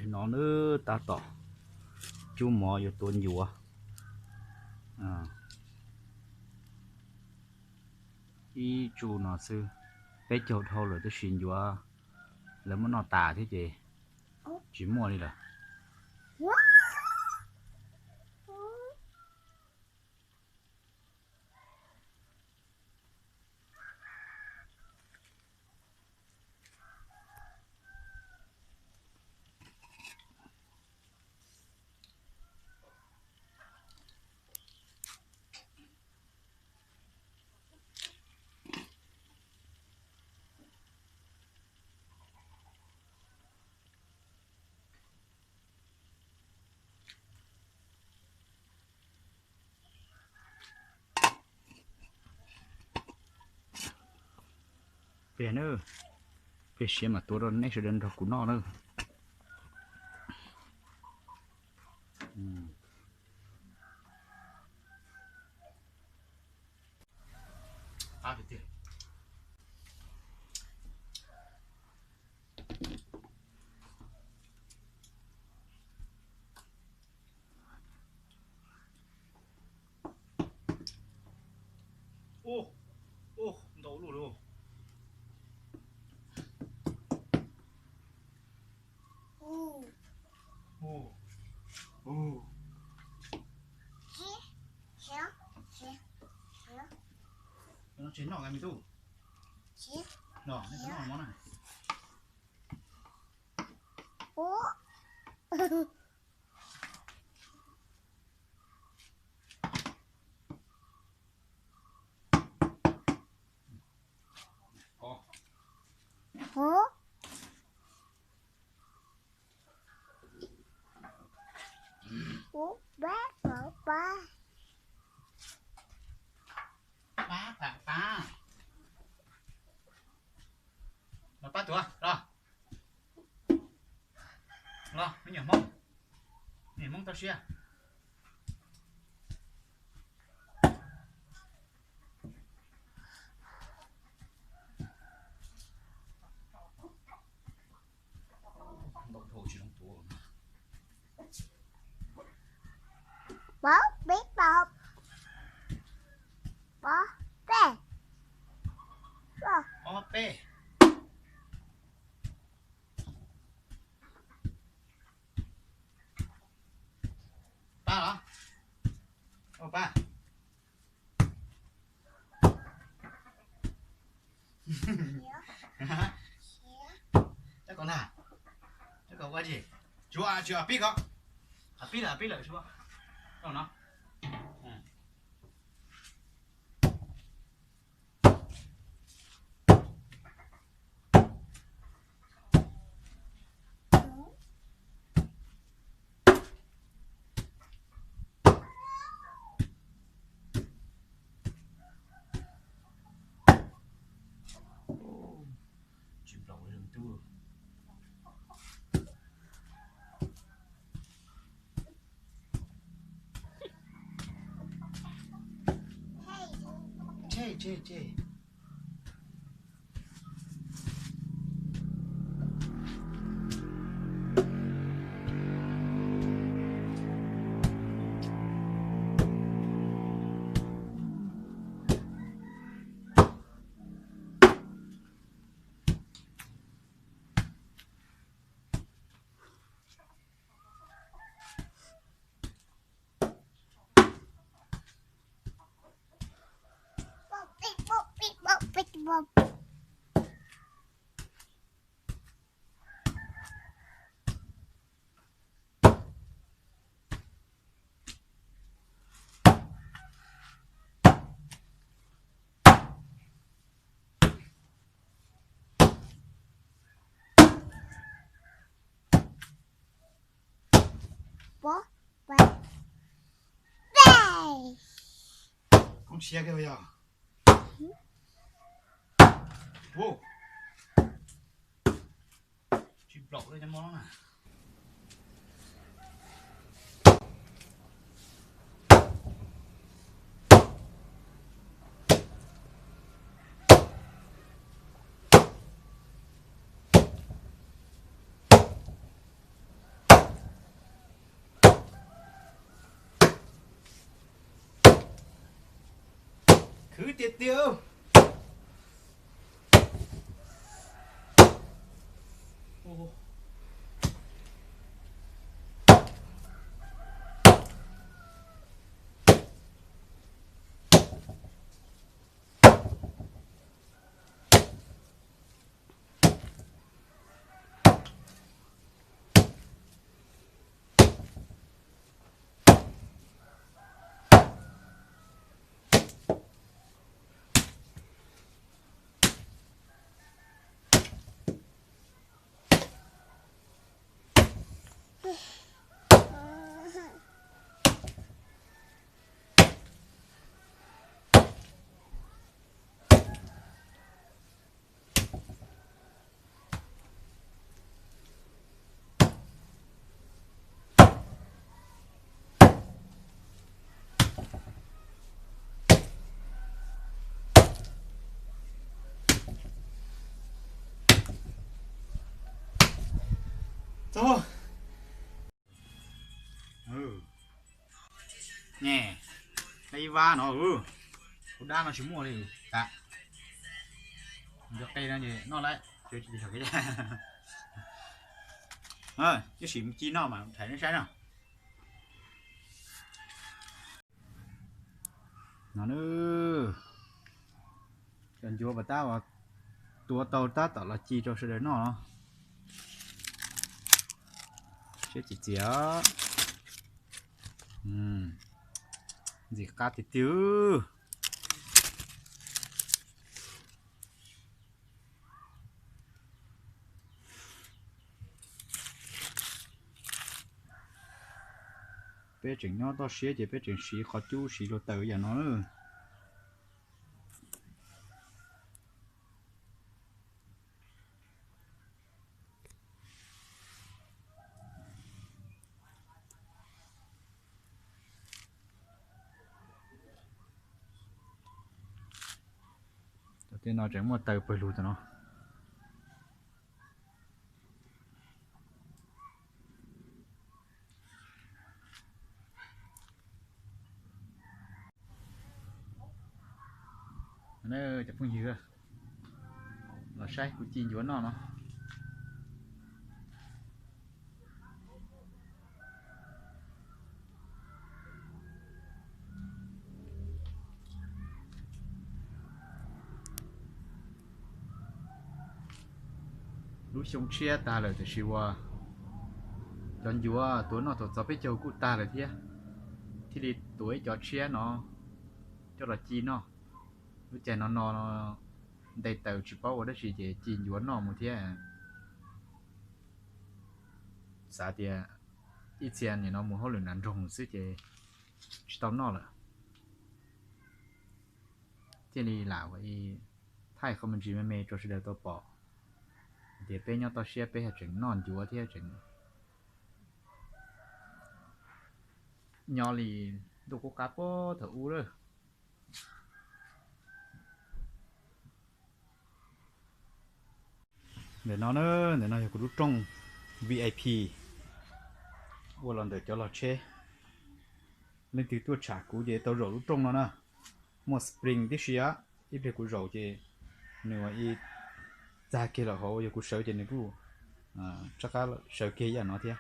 No na, tab tom cub mov yuav tuav ncuav. Ib tsu no xwb, peb caug dhau lawm tab sis ncuav lawv muab noj tas thiab ces tsis muaj li lawm. Peb na, peb siav mas tuav rau nej sawv daws nrog kuv noj na. Ntau lug li. Tsis noj me tub. Noj, noj mov na. Pab, pab, pab. Los pab tuav los. Los me nyuam Hmoob, me nyuam Hmoob toj siab. Pov peb, pov, pov peb, pov peb. Pab los? Ua pab. Tab kom lag, tab kom ua dej. Tsuav, tsuav pib ko. Pib lawm, pib lawm, tsuav no. Tsis nplaum li leej tub. Tseg, tseg, tseg. Pov, peb, peb. Koob siab kiag yog. Tsis nplaum li cov mov na. Tiag tiag. Nyiam, ib vab no, kuv dab no tsis muaj li tas. Nco qe no ces noj lawm. Ib sim ci noj mas thaiv nej saib no. No, cov ncuav pas tab uas tuav tau tab tom los ci rau sawv daws noj. Siab txias txias. Ntxim qab tiag tiag. Peb tseem nyob toj siab ces peb tseem siv qhov cub siv hluav taws yam no. Tej no tseem muaj taws pawg lug tam no. Cov phooj ywg los saib kuv ci ncuav noj no. Lub xyoo tshiab tag lawm tiam sis uas cov ncuav tuav noj thaum txog peb caug kuj tag lawm thiab, thiaj li tuav ib co tshiab no coj los ci noj. Lub caij no no nte taws tsis paub ua dab tsi ces ci ncuav noj mus thiab. Xav tias ib txhia nim no mus hauj lwm nram nroog xwb ces tsis tau noj lawm. Thiaj li lam ua ib thaij qhov me ntsis me me rau sawv daws tau pom tias peb nyob toj siab peb tseem noj ncuav thiab tseem nyob li ntuj qub qab puag thaum ub lawm. Ntawm no, ntawm no yog kuv lub rooj V I P ua los ntawm cov log tsheb. Leej twg tuaj tsham kuv ces tau zaum lub rooj no na. Muaj spring tib si, ib pliag kuv zaum ces nws ua ib txag kiag los hauv, yog kuv sawv ces nws kuj rov qab sawv kiag ib yam no thiab.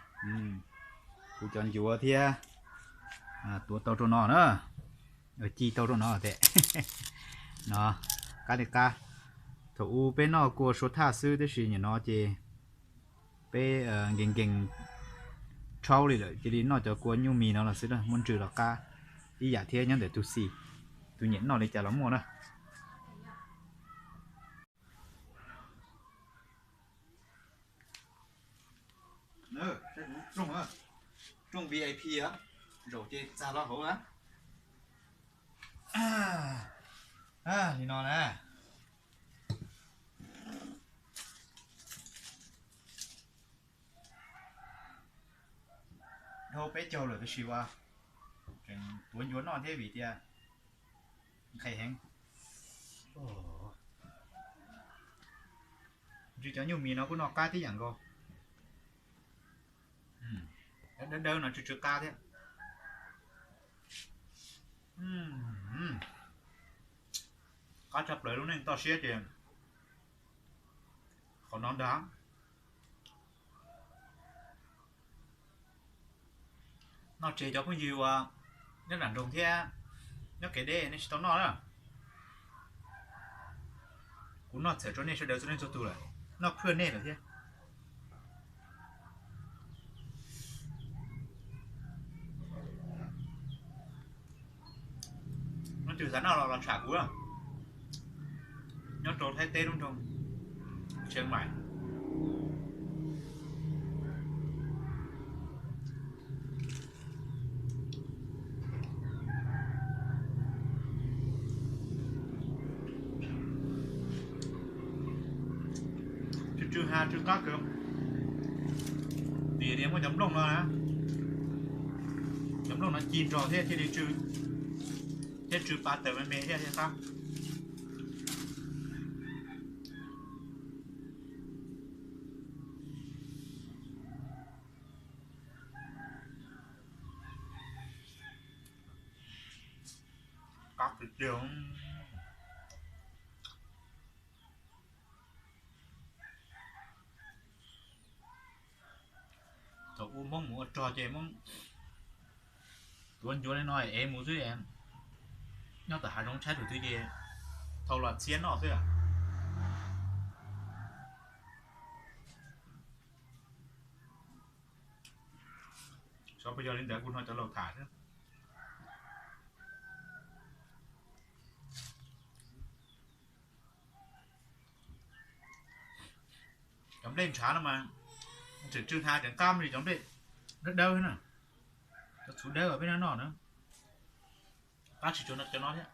Kuv cov ncuav thiab tuav tau rau no na, ci tau rau no tes no, qab li qab. Thaum ub peb noj kua suav thaj xwb tab sis nim no ces peb nkees nkees rhaub li lawm cia li noj cov kua nyuj mis no los xwb, muab ntsws los qab ib yam thiab nyob ntawm tus xis, tus nyiam noj li cas los muaj na. Rooj V I P, zaum ces txag los hauv. Li no na. Dhau peb caug lawm tab sis uas tseem tuav ncuav noj thiab vim tias nqhis heev. Ntshe cov nyuj mis no kuj noj qab tib yam nkaus. Dawb dawb no tsw tsw qab thiab. Qab tshaj plaws lub neej toj siab ces qhov no ntag. Noj tseg cov phooj ywg uas nyob nram nroog thiab nyob kev deb nej tsis tau noj na. Kuv noj txhawm rau nej sawv daws txhua leej txhua tus lawm, noj phwj nej lawm thiab. Leej twg xav noj los los tsham kuv, nyob rau Thaib teb lub nroog Tsheev Maim. Tsw tsw ha tsw qab kawg, vim tias muaj cov nplooj no, cov nplooj no ci nrog thiab thiaj li tsw, thiab tsw pa taws me me thiab thiaj qab. Qab tiag tiag. Thaum ub Hmoob mus ua rog ces Hmoob tuav ncuav li no ev mus xwb, nyob tom hav zoov tshaib tus twg ces thau los txhiab noj xwb. Xyov puas yog li ntawd, kuv hnov cov laus tham xwb. Cov nplej ntshav no mas tseem tsw hnav tseem qab li cov nplej dawb dawb na. Cov txhuv dawb peb noj noj na, qab tsis tshua cov no thiab.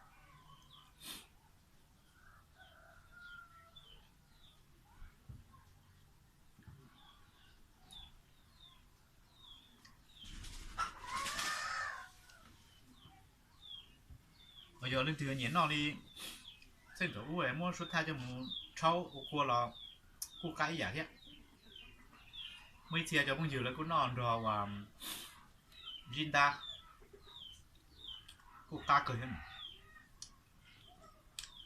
Yog leej twg nyiam noj li txheej thaum ub muab suab thaj coj mus rhaub ua kua los kuj qab ib yam thiab. Muaj ib txhia cov phooj ywg lawv kuj noj nrog uas zib ntab, kuj qab kawg thiab.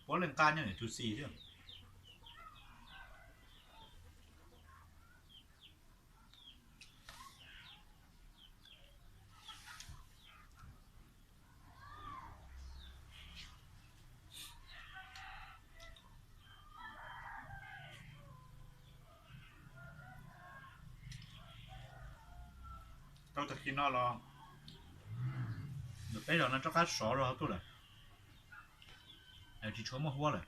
Puav leej qab nyob ntawm tus xis xwb. Tau tag kis no los ntawm peb zos no rov qab sov rau hauv tuaj lawm, tsis tshua muaj huab lawm.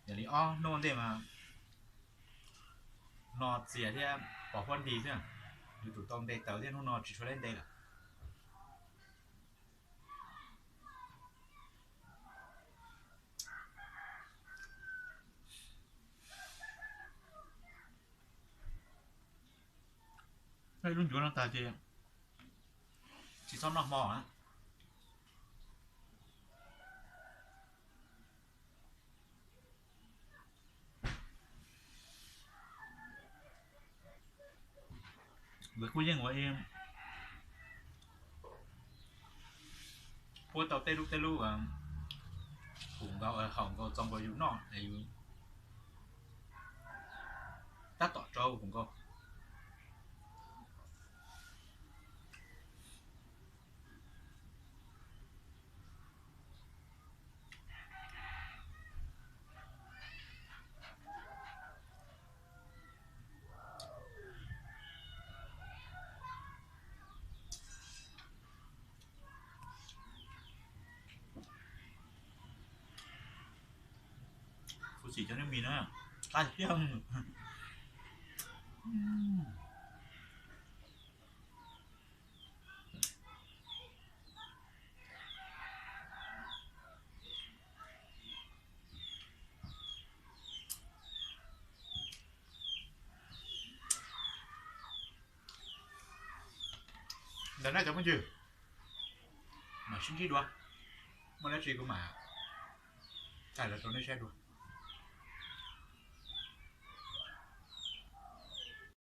Yog li ob hnub ntej mas no txias thiab pos huab nti xwb, yuav tsum tau nte taws thiab, hnub no tsis tshua leb nte lawm. Lub ncuav no tag ces tsis txhob noj hmo na. Lawv kuj yeej ua ib puab tau tej lub tej lub hum nkaus haum nkaus txaus nkaus yus noj es yus tab tom rau hum nkaus. Kuv tsis cov neb mis na, qab tiag. Ntawm no cov phooj ywg, mam sib ntsib dua, muaj dab tsi kuv mam thaij los rau nej saib dua.